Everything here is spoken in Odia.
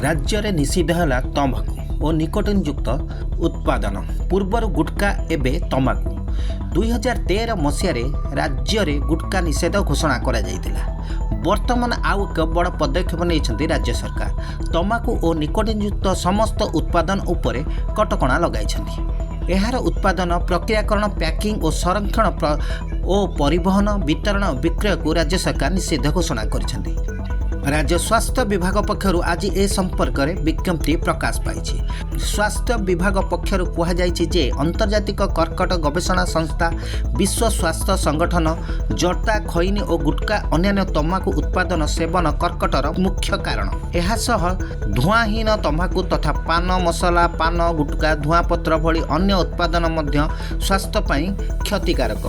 ରାଜ୍ୟରେ ନିଷିଦ୍ଧ ହେଲା ତମାଖୁ ଓ ନିକୋଟିନ୍ଯୁକ୍ତ ଉତ୍ପାଦନ। ପୂର୍ବରୁ ଗୁଟ୍ଖା, ଏବେ ତମାଖୁ। 2013 ମସିହାରେ ରାଜ୍ୟରେ ଗୁଟ୍ଖା ନିଷେଧ ଘୋଷଣା କରାଯାଇଥିଲା। ବର୍ତ୍ତମାନ ଆଉ ଏକ ବଡ଼ ପଦକ୍ଷେପ ନେଇଛନ୍ତି ରାଜ୍ୟ ସରକାର। ତମାଖୁ ଓ ନିକୋଟିନ୍ଯୁକ୍ତ ସମସ୍ତ ଉତ୍ପାଦନ ଉପରେ କଟକଣା ଲଗାଇଛନ୍ତି। ଏହାର ଉତ୍ପାଦନ, ପ୍ରକ୍ରିୟାକରଣ, ପ୍ୟାକିଂ ଓ ସଂରକ୍ଷଣ ଓ ପରିବହନ, ବିତରଣ ଓ ବିକ୍ରୟକୁ ରାଜ୍ୟ ସରକାର ନିଷିଦ୍ଧ ଘୋଷଣା କରିଛନ୍ତି। ରାଜ୍ୟ ସ୍ୱାସ୍ଥ୍ୟ ବିଭାଗ ପକ୍ଷରୁ ଆଜି ଏ ସମ୍ପର୍କରେ ବିଜ୍ଞପ୍ତି ପ୍ରକାଶ ପାଇଛି। ସ୍ୱାସ୍ଥ୍ୟ ବିଭାଗ ପକ୍ଷରୁ କୁହାଯାଇଛି ଯେ ଆନ୍ତର୍ଜାତିକ କର୍କଟ ଗବେଷଣା ସଂସ୍ଥା, ବିଶ୍ୱ ସ୍ୱାସ୍ଥ୍ୟ ସଂଗଠନ ଜର୍ଦ୍ଦା, ଖଇନି ଓ ଗୁଟ୍ଖା ଅନ୍ୟାନ୍ୟ ତମାଖୁ ଉତ୍ପାଦନ ସେବନ କର୍କଟର ମୁଖ୍ୟ କାରଣ। ଏହା ସହ ଧୂଆଁହୀନ ତମାଖୁ ତଥା ପାନ ମସଲା, ପାନ, ଗୁଟ୍ଖା, ଧୂଆଁପତ୍ର ଭଳି ଅନ୍ୟ ଉତ୍ପାଦନ ମଧ୍ୟ ସ୍ୱାସ୍ଥ୍ୟ ପାଇଁ କ୍ଷତିକାରକ।